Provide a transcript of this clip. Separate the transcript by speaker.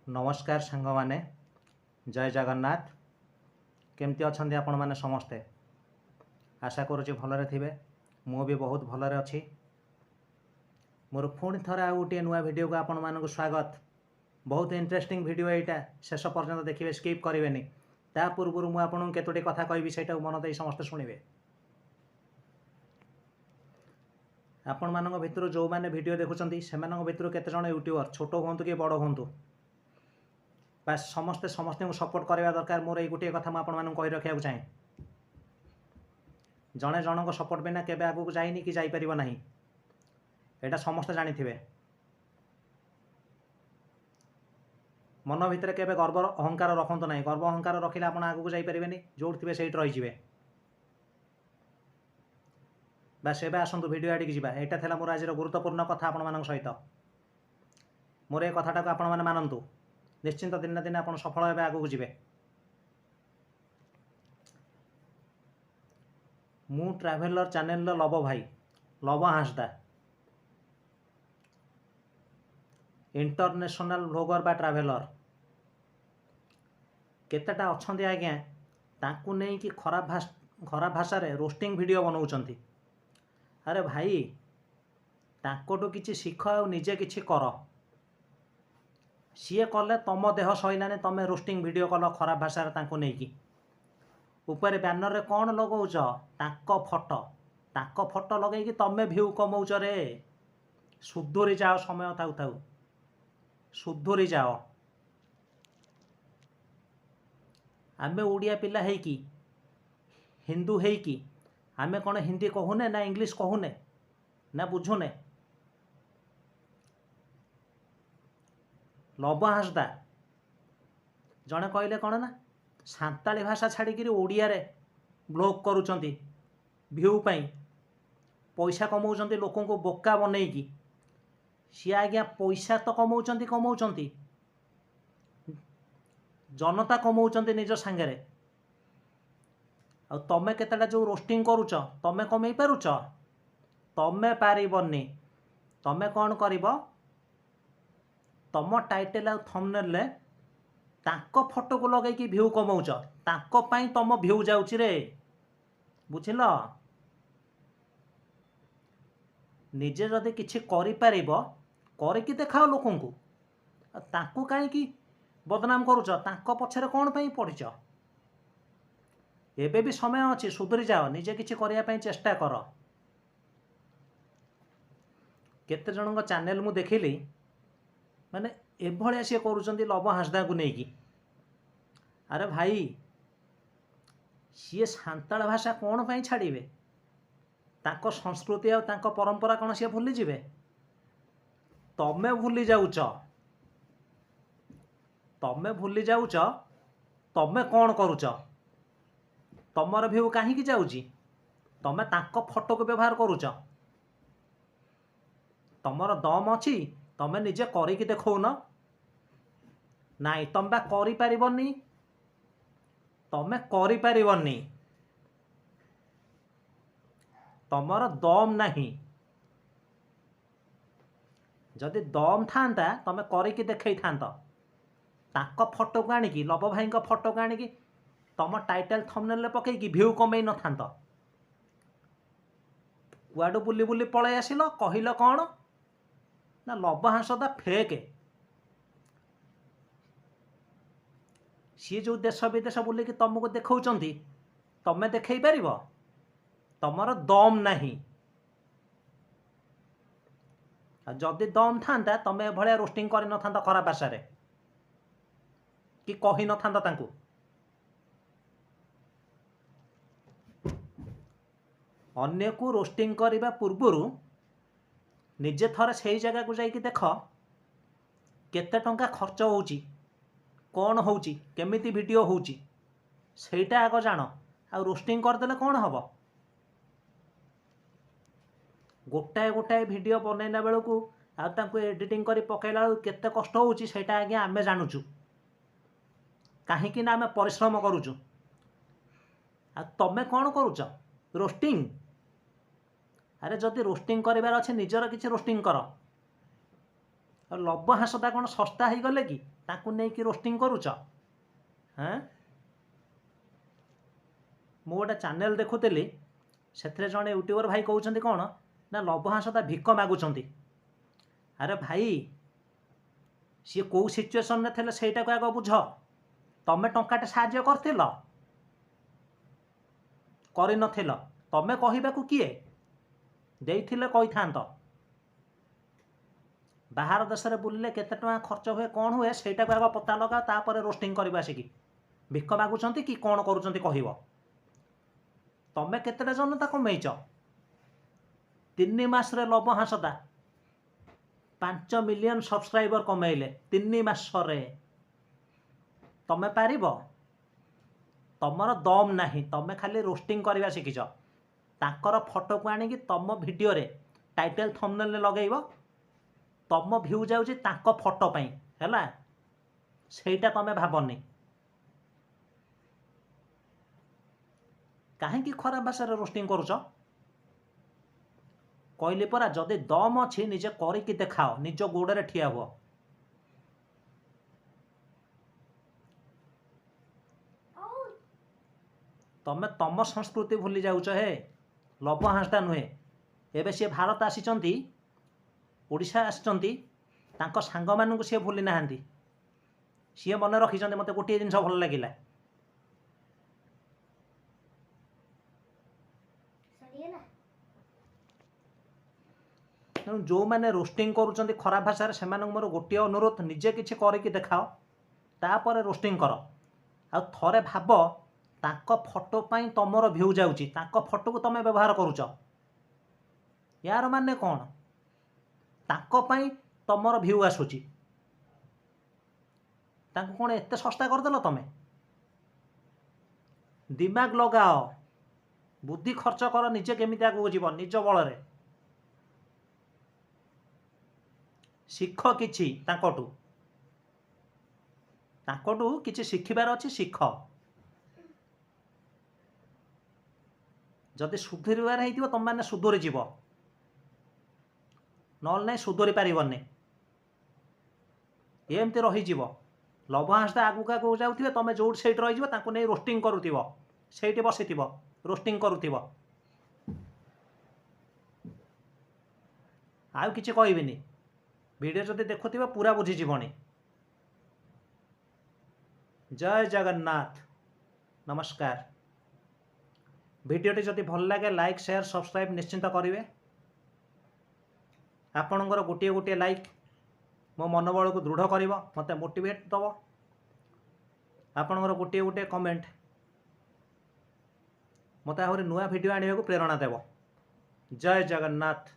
Speaker 1: ନମସ୍କାର ସାଙ୍ଗମାନେ, ଜୟ ଜଗନ୍ନାଥ। କେମିତି ଅଛନ୍ତି ଆପଣମାନେ ସମସ୍ତେ? ଆଶା କରୁଛି ଭଲରେ ଥିବେ। ମୁଁ ବି ବହୁତ ଭଲରେ ଅଛି। ମୋର ପୁଣି ଥରେ ଆଉ ଗୋଟିଏ ନୂଆ ଭିଡ଼ିଓକୁ ଆପଣମାନଙ୍କୁ ସ୍ୱାଗତ। ବହୁତ ଇଣ୍ଟରେଷ୍ଟିଂ ଭିଡ଼ିଓ ଏଇଟା, ଶେଷ ପର୍ଯ୍ୟନ୍ତ ଦେଖିବେ, ସ୍କିପ୍ କରିବେନି। ତା ପୂର୍ବରୁ ମୁଁ ଆପଣଙ୍କୁ କେତୋଟି କଥା କହିବି, ସେଇଟାକୁ ମନ ଦେଇ ସମସ୍ତେ ଶୁଣିବେ। ଆପଣମାନଙ୍କ ଭିତରୁ ଯେଉଁମାନେ ଭିଡ଼ିଓ ଦେଖୁଛନ୍ତି, ସେମାନଙ୍କ ଭିତରୁ କେତେଜଣ ୟୁଟ୍ୟୁବର, ଛୋଟ ହୁଅନ୍ତୁ କି ବଡ଼ ହୁଅନ୍ତୁ, ବାସ୍ ସମସ୍ତେ ସମସ୍ତଙ୍କୁ ସପୋର୍ଟ କରିବା ଦରକାର। ମୋର ଏଇ ଗୋଟିଏ କଥା ମୁଁ ଆପଣମାନଙ୍କୁ କହି ରଖିବାକୁ ଚାହେଁ। ଜଣେ ଜଣଙ୍କ ସପୋର୍ଟ ବିନା କେବେ ଆଗକୁ ଯାଇନି କି ଯାଇପାରିବ ନାହିଁ, ଏଇଟା ସମସ୍ତେ ଜାଣିଥିବେ। ମନ ଭିତରେ କେବେ ଗର୍ବର ଅହଙ୍କାର ରଖନ୍ତୁ ନାହିଁ। ଗର୍ବ ଅହଙ୍କାର ରଖିଲେ ଆପଣ ଆଗକୁ ଯାଇପାରିବେନି, ଯେଉଁଠି ଥିବେ ସେଇଠି ରହିଯିବେ। ବାସ୍, ଏବେ ଆସନ୍ତୁ ଭିଡ଼ିଓ ଆଡ଼ିକି ଯିବା। ଏଇଟା ଥିଲା ମୋର ଆଜିର ଗୁରୁତ୍ୱପୂର୍ଣ୍ଣ କଥା ଆପଣମାନଙ୍କ ସହିତ। ମୋର ଏ କଥାଟାକୁ ଆପଣମାନେ ମାନନ୍ତୁ, ନିଶ୍ଚିନ୍ତ ଦିନେ ନା ଦିନେ ଆପଣ ସଫଳ ହେବେ, ଆଗକୁ ଯିବେ। ମୁଁ ଟ୍ରାଭେଲର ଚ୍ୟାନେଲର ଲବ ଭାଇ, ଲବ ହାଁସଦା, ଇଣ୍ଟରନ୍ୟାସନାଲ ଭ୍ଲଗର ବା ଟ୍ରାଭେଲର। କେତେଟା ଅଛନ୍ତି ଆଜ୍ଞା, ତାଙ୍କୁ ନେଇକି ଖରାପ ଭାଷାରେ ରୋଷ୍ଟିଂ ଭିଡ଼ିଓ ବନାଉଛନ୍ତି। ଆରେ ଭାଇ, ତାଙ୍କଠୁ କିଛି ଶିଖ ଆଉ ନିଜେ କିଛି କର। ସିଏ କଲେ ତମ ଦେହ ସହିଲାନି, ତମେ ରୋଷ୍ଟିଂ ଭିଡ଼ିଓ କଲ ଖରାପ ଭାଷାରେ ତାଙ୍କୁ ନେଇକି। ଉପରେ ବ୍ୟାନରରେ କ'ଣ ଲଗାଉଛ? ତାଙ୍କ ଫଟୋ। ତାଙ୍କ ଫଟୋ ଲଗେଇକି ତମେ ଭ୍ୟୁ କମଉଛ ରେ। ସୁଧୁରି ଯାଅ, ସମୟ ଥାଉ ଥାଉ ସୁଧୁରି ଯାଅ। ଆମେ ଓଡ଼ିଆ ପିଲା ହେଇକି, ହିନ୍ଦୁ ହେଇକି, ଆମେ କ'ଣ ହିନ୍ଦୀ କହୁନେ ନା ଇଂଲିଶ କହୁନେ ନା ବୁଝୁନେ? ଲବ ହାଁସଦା ଜଣେ କହିଲେ କ'ଣ ନା ସାନ୍ତାଳୀ ଭାଷା ଛାଡ଼ିକିରି ଓଡ଼ିଆରେ ବ୍ଲଗ୍ କରୁଛନ୍ତି ଭ୍ୟୁ ପାଇଁ, ପଇସା କମଉଛନ୍ତି ଲୋକଙ୍କୁ ବୋକା ବନେଇକି। ସିଏ ଆଜ୍ଞା ପଇସା ତ କମଉଛନ୍ତି କମଉଛନ୍ତି, ଜନତା କମଉଛନ୍ତି ନିଜ ସାଙ୍ଗରେ। ଆଉ ତମେ କେତେଟା ଯେଉଁ ରୋଷ୍ଟିଂ କରୁଛ, ତମେ କମେଇ ପାରୁଛ? ତମେ ପାରିବନି। ତମେ କ'ଣ କରିବ? ତମ ଟାଇଟେଲ୍ ଆଉ ଥମ୍ବନେଲ୍ରେ ତାଙ୍କ ଫଟୋକୁ ଲଗେଇକି ଭ୍ୟୁ କମଉଛ। ତାଙ୍କ ପାଇଁ ତମ ଭ୍ୟୁ ଯାଉଛି ରେ, ବୁଝିଲ? ନିଜେ ଯଦି କିଛି କରିପାରିବ, କରିକି ଦେଖାଅ ଲୋକଙ୍କୁ। ଆଉ ତାଙ୍କୁ କାହିଁକି ବଦନାମ କରୁଛ? ତାଙ୍କ ପଛରେ କ'ଣ ପାଇଁ ପଡ଼ିଛ? ଏବେ ବି ସମୟ ଅଛି, ସୁଧୁରି ଯାଅ, ନିଜେ କିଛି କରିବା ପାଇଁ ଚେଷ୍ଟା କର। କେତେ ଜଣଙ୍କ ଚ୍ୟାନେଲ ମୁଁ ଦେଖିଲି, ମାନେ ଏଭଳିଆ ସିଏ କରୁଛନ୍ତି ଲବ ହାଁସଦାକୁ ନେଇକି। ଆରେ ଭାଇ, ସିଏ ସାନ୍ତାଳ ଭାଷା କ'ଣ ପାଇଁ ଛାଡ଼ିବେ? ତାଙ୍କ ସଂସ୍କୃତି ଆଉ ତାଙ୍କ ପରମ୍ପରା କ'ଣ ସିଏ ଭୁଲିଯିବେ? ତମେ ଭୁଲି ଯାଉଛ, ତମେ ଭୁଲି ଯାଉଛ। ତମେ କ'ଣ କରୁଛ? ତମର ଭ୍ୟୁ କାହିଁକି ଯାଉଛି? ତମେ ତାଙ୍କ ଫଟୋକୁ ବ୍ୟବହାର କରୁଛ। ତମର ଦମ ଅଛି, ତମେ ନିଜେ କରିକି ଦେଖାଉନ। ନାଇଁ, ତମେ ବା କରିପାରିବନି, ତମେ କରିପାରିବନି, ତମର ଦମ ନାହିଁ। ଯଦି ଦମ ଥାନ୍ତା, ତମେ କରିକି ଦେଖେଇଥାନ୍ତ। ତାଙ୍କ ଫଟୋକୁ ଆଣିକି, ଲବ ଭାଇଙ୍କ ଫଟୋକୁ ଆଣିକି ତମ ଟାଇଟେଲ୍ ଥମ୍ବନେଲ୍ରେ ପକେଇକି ଭ୍ୟୁ କମେଇ ନଥାନ୍ତ। କୁଆଡ଼ୁ ବୁଲି ବୁଲି ପଳେଇ ଆସିଲ, କହିଲ କ'ଣ ନା ଲବ ହାଁସଦା ଫେକ୍। ସିଏ ଯେଉଁ ଦେଶ ବିଦେଶ ବୁଲିକି ତମକୁ ଦେଖାଉଛନ୍ତି, ତମେ ଦେଖେଇ ପାରିବ? ତମର ଦମ ନାହିଁ। ଆଉ ଯଦି ଦମ ଥାନ୍ତା, ତମେ ଏଭଳିଆ ରୋଷ୍ଟିଂ କରିନଥାନ୍ତ ଖରାପ ଭାଷାରେ କି କହିନଥାନ୍ତ ତାଙ୍କୁ। ଅନ୍ୟକୁ ରୋଷ୍ଟିଂ କରିବା ପୂର୍ବରୁ ନିଜେ ଥରେ ସେଇ ଜାଗାକୁ ଯାଇକି ଦେଖ, କେତେ ଟଙ୍କା ଖର୍ଚ୍ଚ ହେଉଛି, କ'ଣ ହେଉଛି, କେମିତି ଭିଡ଼ିଓ ହେଉଛି, ସେଇଟା ଆଗ ଜାଣ। ଆଉ ରୋଷ୍ଟିଂ କରିଦେଲେ କ'ଣ ହେବ? ଗୋଟାଏ ଗୋଟାଏ ଭିଡ଼ିଓ ବନେଇଲା ବେଳକୁ ଆଉ ତାଙ୍କୁ ଏଡ଼ିଟିଂ କରି ପକାଇଲା ବେଳକୁ କେତେ କଷ୍ଟ ହେଉଛି, ସେଇଟା ଆଜ୍ଞା ଆମେ ଜାଣୁଛୁ। କାହିଁକି ନା ଆମେ ପରିଶ୍ରମ କରୁଛୁ। ଆଉ ତମେ କ'ଣ କରୁଛ? ରୋଷ୍ଟିଂ। ଆରେ ଯଦି ରୋଷ୍ଟିଂ କରିବାର ଅଛି, ନିଜର କିଛି ରୋଷ୍ଟିଂ କର। ଆଉ ଲବ ହାଁସଦା କ'ଣ ଶସ୍ତା ହେଇଗଲେ କି? ତାଙ୍କୁ ନେଇକି ରୋଷ୍ଟିଂ କରୁଛ? ହଁ, ମୁଁ ଗୋଟେ ଚ୍ୟାନେଲ୍ ଦେଖୁଥିଲି, ସେଥିରେ ଜଣେ ୟୁଟ୍ୟୁବର ଭାଇ କହୁଛନ୍ତି କ'ଣ ନା ଲବ ହାଁସଦା ଭିକ ମାଗୁଛନ୍ତି। ଆରେ ଭାଇ, ସିଏ କେଉଁ ସିଚୁଏସନରେ ଥିଲେ ସେଇଟାକୁ ଆଗ ବୁଝ। ତମେ ଟଙ୍କାଟେ ସାହାଯ୍ୟ କରିଥିଲ? କରିନଥିଲ। ତମେ କହିବାକୁ କିଏ? ଦେଇଥିଲେ କହିଥାନ୍ତ। ବାହାର ଦେଶରେ ବୁଲିଲେ କେତେ ଟଙ୍କା ଖର୍ଚ୍ଚ ହୁଏ, କ'ଣ ହୁଏ, ସେଇଟାକୁ ଆଗ ପତା ଲଗାଅ, ତାପରେ ରୋଷ୍ଟିଂ କରିବ ଆସିକି। ଭିକ ମାଗୁଛନ୍ତି କି କ'ଣ କରୁଛନ୍ତି କହିବ। ତମେ କେତେଟା ଜନତା କମେଇଛ? 3 ମାସରେ ଲବ ହାଁସଦା 5 ମିଲିୟନ ସବସ୍କ୍ରାଇବର କମେଇଲେ 3 ମାସରେ। ତମେ ପାରିବ? ତମର ଦମ୍ ନାହିଁ। ତମେ ଖାଲି ରୋଷ୍ଟିଂ କରିବା ଶିଖିଛ। ତାଙ୍କର ଫଟୋକୁ ଆଣିକି ତମ ଭିଡ଼ିଓରେ ଟାଇଟେଲ୍ ଥମ୍ବନେଲ୍ରେ ଲଗେଇବ, ତମ ଭ୍ୟୁ ଯାଉଛି ତାଙ୍କ ଫଟୋ ପାଇଁ, ହେଲା? ସେଇଟା ତମେ ଭାବନି। କାହିଁକି ଖରାପ ଭାଷାରେ ରୋଷ୍ଟିଂ କରୁଛ? କହିଲି ପରା, ଯଦି ଦମ୍ ଅଛି ନିଜେ କରିକି ଦେଖାଅ, ନିଜ ଗୋଡ଼ରେ ଠିଆ ହୁଅ। ତମେ ତମ ସଂସ୍କୃତି ଭୁଲି ଯାଉଛ ହେ। ଲବ ହାଁସଦା ନୁହେଁ, ଏବେ ସିଏ ଭାରତ ଆସିଛନ୍ତି, ଓଡ଼ିଶା ଆସିଛନ୍ତି, ତାଙ୍କ ସାଙ୍ଗମାନଙ୍କୁ ସିଏ ଭୁଲି ନାହାନ୍ତି, ସିଏ ମନେ ରଖିଛନ୍ତି। ମୋତେ ଗୋଟିଏ ଜିନିଷ ଭଲ ଲାଗିଲା। ତେଣୁ ଯେଉଁମାନେ ରୋଷ୍ଟିଂ କରୁଛନ୍ତି ଖରାପ ଭାଷାରେ, ସେମାନଙ୍କୁ ମୋର ଗୋଟିଏ ଅନୁରୋଧ, ନିଜେ କିଛି କରିକି ଦେଖାଅ, ତାପରେ ରୋଷ୍ଟିଂ କର। ଆଉ ଥରେ ଭାବ, ତାଙ୍କ ଫଟୋ ପାଇଁ ତମର ଭ୍ୟୁ ଯାଉଛି, ତାଙ୍କ ଫଟୋକୁ ତମେ ବ୍ୟବହାର କରୁଛ, ୟାର ମାନେ କ'ଣ? ତାଙ୍କ ପାଇଁ ତମର ଭ୍ୟୁ ଆସୁଛି, ତାଙ୍କୁ କ'ଣ ଏତେ ଶସ୍ତା କରିଦେଲ ତମେ? ଦିମାଗ ଲଗାଅ, ବୁଦ୍ଧି ଖର୍ଚ୍ଚ କର, ନିଜେ କେମିତି ଆଗକୁ ଯିବ ନିଜ ବଳରେ। ଶିଖ କିଛି ତାଙ୍କଠୁ, ତାଙ୍କଠୁ କିଛି ଶିଖିବାର ଅଛି, ଶିଖ। ଯଦି ସୁଧୁରିବାର ହେଇଥିବ ତମମାନେ ସୁଧୁରି ଯିବ, ନହେଲେ ନାହିଁ ସୁଧୁରି ପାରିବନି, ଏମିତି ରହିଯିବ। ଲବ ହାଁସଦା ଆଗକୁ ଆଗକୁ ଯାଉଥିବେ, ତମେ ଯୋଉଠି ସେଇଠି ରହିଯିବ, ତାଙ୍କୁ ନେଇ ରୋଷ୍ଟିଂ କରୁଥିବ, ସେଇଠି ବସିଥିବ ରୋଷ୍ଟିଂ କରୁଥିବ। ଆଉ କିଛି କହିବିନି। ଭିଡ଼ିଓ ଯଦି ଦେଖୁଥିବ ପୁରା ବୁଝିଯିବଣି। ଜୟ ଜଗନ୍ନାଥ, ନମସ୍କାର। ଭିଡ଼ିଓଟି ଯଦି ଭଲ ଲାଗେ ଲାଇକ୍, ସେୟାର, ସବସ୍କ୍ରାଇବ୍ ନିଶ୍ଚିନ୍ତ କରିବେ। ଆପଣଙ୍କର ଗୋଟିଏ ଗୋଟିଏ ଲାଇକ୍ ମୋ ମନୋବଳକୁ ଦୃଢ଼ କରିବ, ମୋତେ ମୋଟିଭେଟ୍ ଦେବ। ଆପଣଙ୍କର ଗୋଟିଏ ଗୋଟିଏ କମେଣ୍ଟ ମୋତେ ଆହୁରି ନୂଆ ଭିଡ଼ିଓ ଆଣିବାକୁ ପ୍ରେରଣା ଦେବ। ଜୟ ଜଗନ୍ନାଥ।